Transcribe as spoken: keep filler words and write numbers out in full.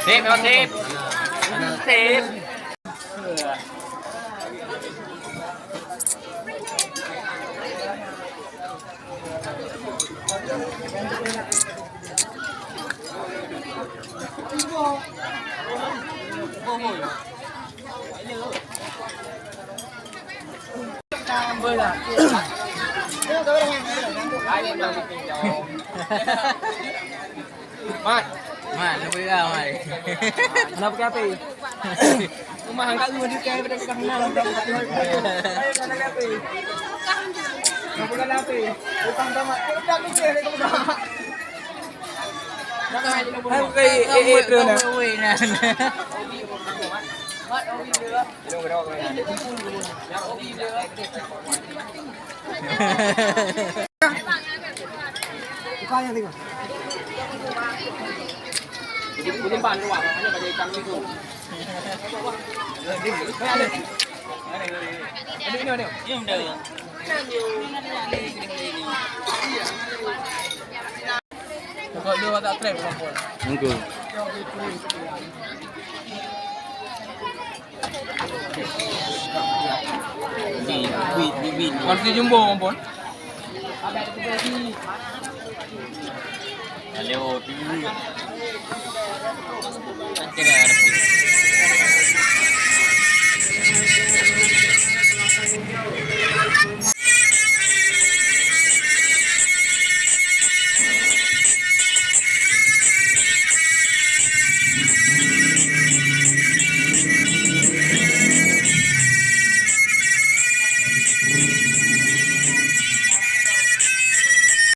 Sip, sip. Sip. Mat. Mat, nak beli lah, Mat. Nak pakai apa? Rumah angkat rumah dia, dia dah pegang enam. Nak pakai apa? Nak pakai apa? Utang tamat. Dia udah mikir dia udah. Hai, eh, eh, eh, bro, nah. Pokok dua tak trap, Bang Pol. Enggak. Di, di, di, di. Porsi jumbo, Bang Pol. Halo, tinggi. Kira ada.